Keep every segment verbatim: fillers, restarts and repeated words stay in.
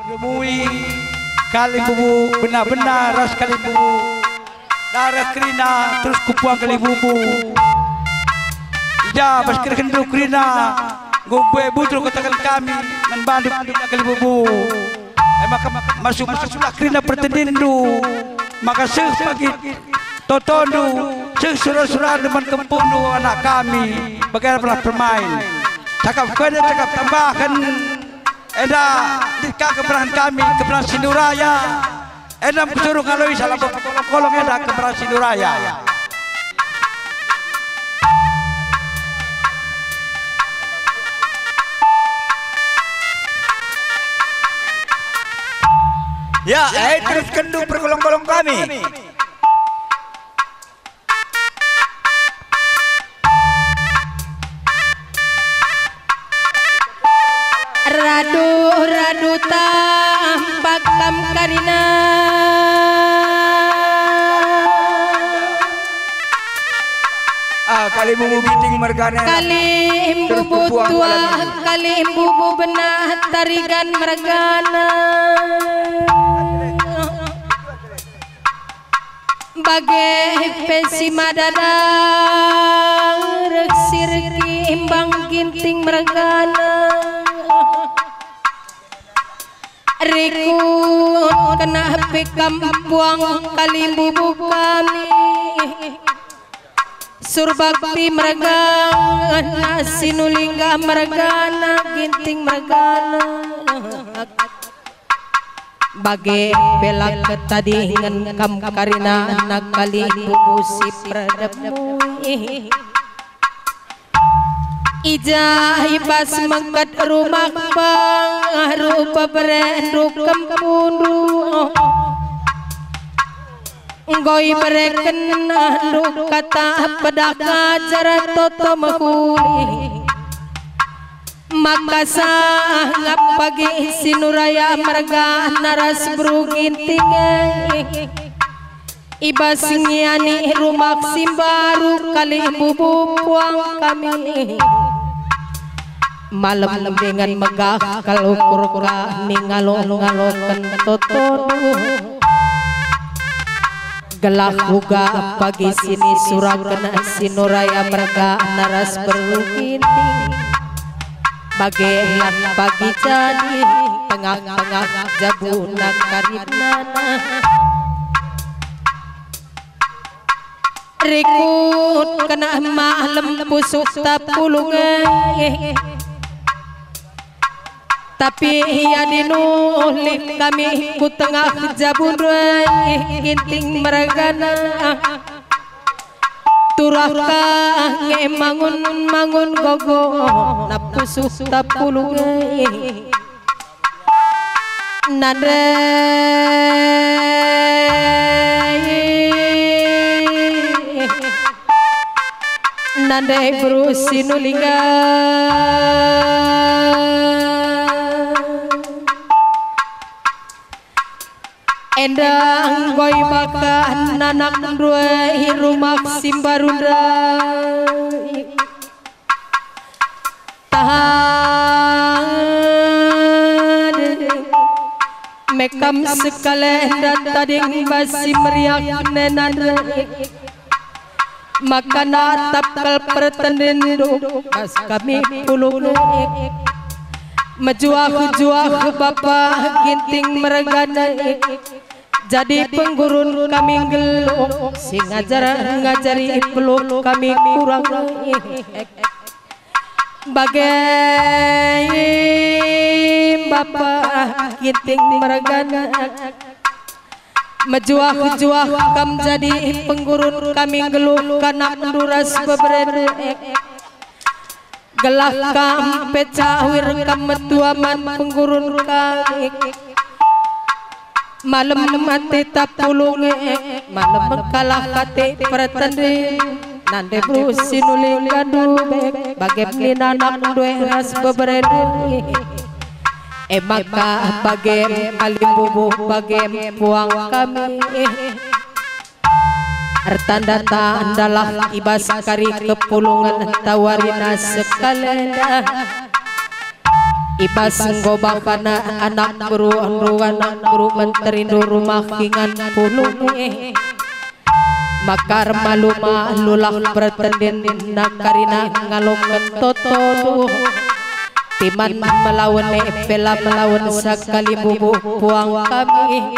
Mui, kalimbubu bena-bena ras kalimbubu dareh kerina terus kupuang kalimbubu. I ja bas kerehndu kerina, enggo mbue butul kataken kami man bandu kerina kalimbubu. E maka masuk-masuklah kerina pertendinndu, maka seh pagi totondu, seh sura-surandu man kempundu anak kami, bage pernah permain. Cakap kene, cakap tambahen, enda lit ka keperahen kami, keperahen Sinuraya. Enda kusuruh ngaloi salah kolong-kolong enda keperahen Sinuraya. Ya, eh, teruskendu perkolong-kolong kami. Radu-radu tampak kam karina. Ah, kalimbubu Ginting mergana. Kalimbubu tuah, kalimbubu bena tarigan mergana. Bage pe si mada dang reh si erkimbang Ginting mergana. Rikut kena pe kam puang kalimbubu kami. Surbakti mergana, Sinulingga mergana, Ginting mergana. Bage pe la ketadingen kam karina kalimbubu si perdep mui. I ja i bas mengket rumah pang, rupa berendu kempundu. Enggo ibereken ndu kata pedah ngajar toto mehuli. Maka sangap pagi Sinuraya mergana ras beru Ginting e. I bas ngiani rumah si mbaru kalimbubu puang kami. Malem dingen megah kal ukur kami ngalo-ngaloken toto. Gelah uga pagi sini suraken Sinuraya mergana ras beru Ginting. Bagelah pagi jadi tengah-tengah jabuna karinana. Rikut kena malem pusuh tapulung e. Tapi ia dinulih kami ku tengah jabundu e, Ginting mergana. Turah ka nge mangun-mangun gogo, na pusuh tapulung e. Nande, nande beru Sinulingga. Enda enggo ibakan anakndu e i rumah si mbaru ndai. Tahan, mekam sekalenda tading bas si meriah nena ndai. Maka natap kal pertendinndu bas kami pulung e. Mejuah-juah bapa Ginting mergana e. Jadi penggurun kami nggeluh, si ngajar-ngajari peluk kami kurang. Bage bapa Ginting mergana, mejuah-juah kam jadi penggurun kami nggeluh kanakndu ras beberendu. Gelah kam pe cawir kam metua man penggurun kami. Malem ate tapulung e, malem kalah ate pertendin. Nande beru Sinulingga ndube, bage nina anakndu e ras beberendu. E maka bage kalimbubu, bage puang kami. Ertanda-tandalah i bas kari kepulungen tawarina sekalenda. I bas nggobahna anak beru, ndu anak beru menteri, ndu rumah ingan pulung e. Maka ermalu-malulah pertendenna karina ngaloken toto, ndu. Timan melawen e pe la melawen sakali, bubuh puang kami.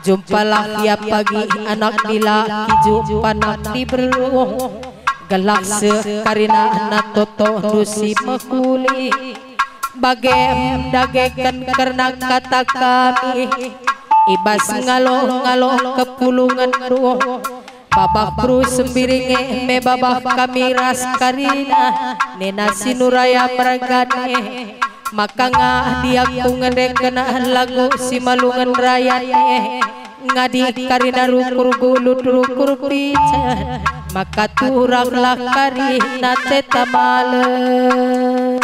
Jumpalah ia pagi anak dilaki jumpa anak diberu, gelah seh karina toto ndu si mehuli. Bage ndageken kerna kata kami, i bas ngalo-ngalo kepulungenndu. Babah beru Sembiring e me babah kami ras karina, nina si Nuraya mergana e. Maka ngadi aku ngendeken lagu si malungen rayat e, ngadi karina rukur gulut rukur pican, maka turahlah karina teta malem.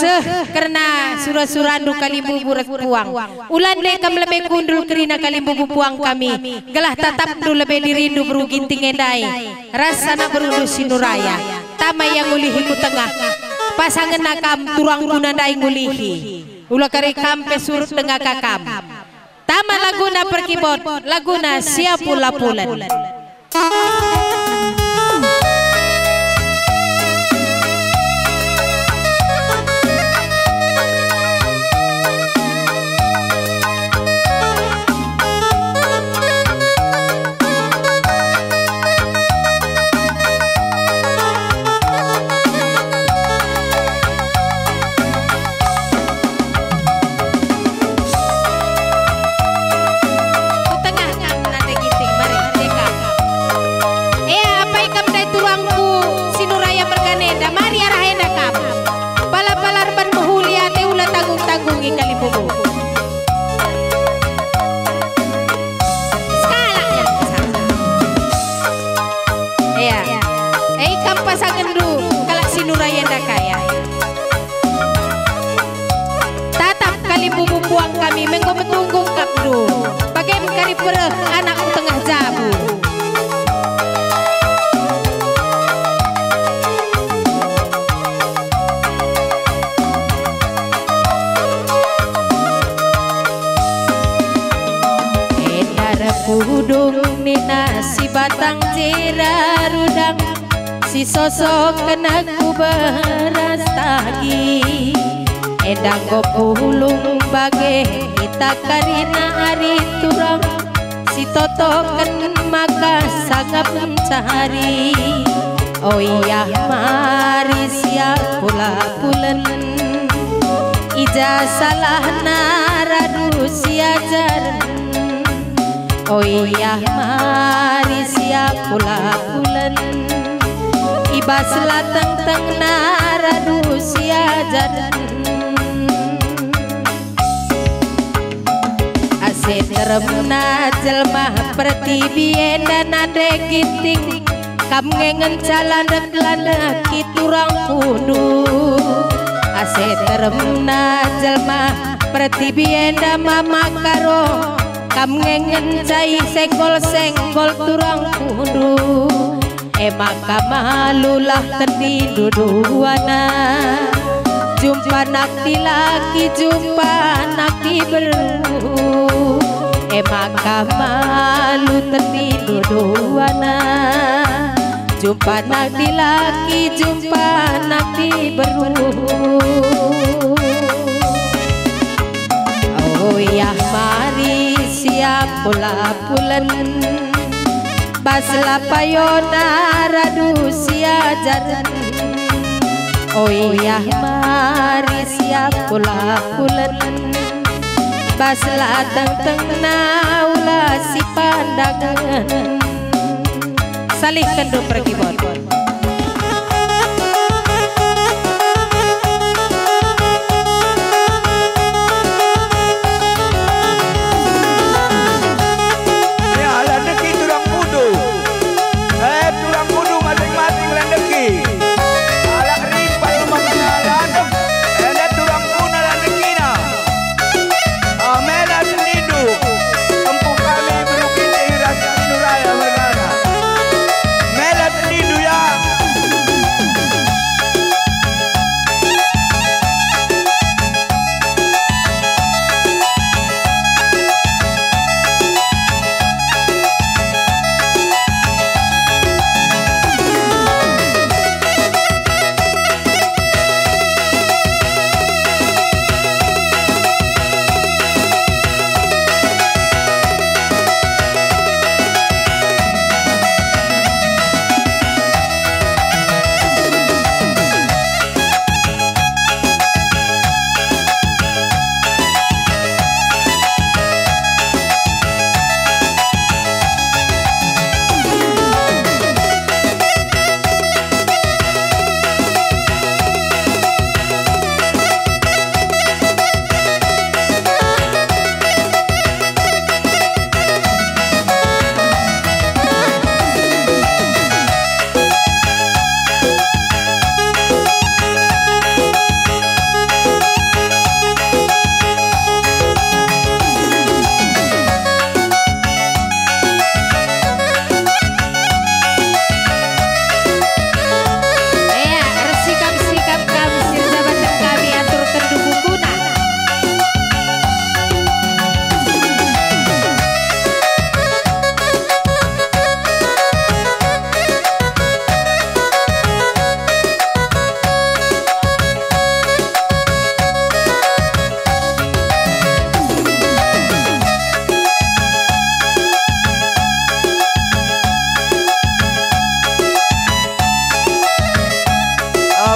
Seh kerna sura-surandu kalimbubu ras puang. Ula ndai kam lebe kundul kerina kalimbubu puang kami, gelah tatapndu lebe dirindu beru Ginting e ndai, ras anak berundu si Nuraya. Tama ia ngulihi ku tengah, pasangenna kam turang guna ndai ngulihi. Ula kari kam pe surut denga ka kam. Tama laguna perkibot, laguna Siapula-pulen. Ku tengah kam nande Ginting, mari, deka. Ea, apai kam ndai turangku si Nuraya mergana enda, mari arah enda kam. Pala-pala erban mehuli ate, ula tanggung-tanggungi kalimbubu. Sekalak yang bersama. Ea. E, ikam pasangenndu kalak si Nuraya enda kai. Tatap kalimbubu puang kami, menggo metunggung kapndu. Bage me kari pereh anak ku tengah jabu. Enda pudung nina si batang jera rudang, si sosoken ku beras tagi. Enda enggo pulung bage kita kerina ari turang, si totoken maka sangap ncari. O yah mari Siapula-pulen, i ja salahna radu siajaren. O yah mari Siapula-pulen, i bas la tengtengna radu siajaren. Ase teremna jelma pertibi enda nande Ginting, kam nge ngenca landek-landeki turangkundu. Ase teremna jelma pertibi enda mama Karo, kam nge ngenca isenggol-senggol turangkundu. E maka malulah tendindu duana, jumpa anak dilaki, jumpa anak diberu. E maka malu tendindu duana, jumpa anak dilaki, jumpa anak diberu. O yah mari Siapula-pulen, bas la payona radu siajaren. O yah mari Siapula-pulen, bas la tengtengna ula sipandangen. Salihkenndu perkibot. Ya, landeki turangkundu. Eh, turangkundu masing-masing landeki. Kalak rimpal maka landek, enda turangkuna landekina. Ah, mela tendindu. Empu kami beru Ginting ras Nuraya mergana. Mela tendindu, ya.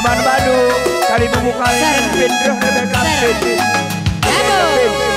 Ban bandu, kari bubu kari, pin reh lebe kampin. Aduh.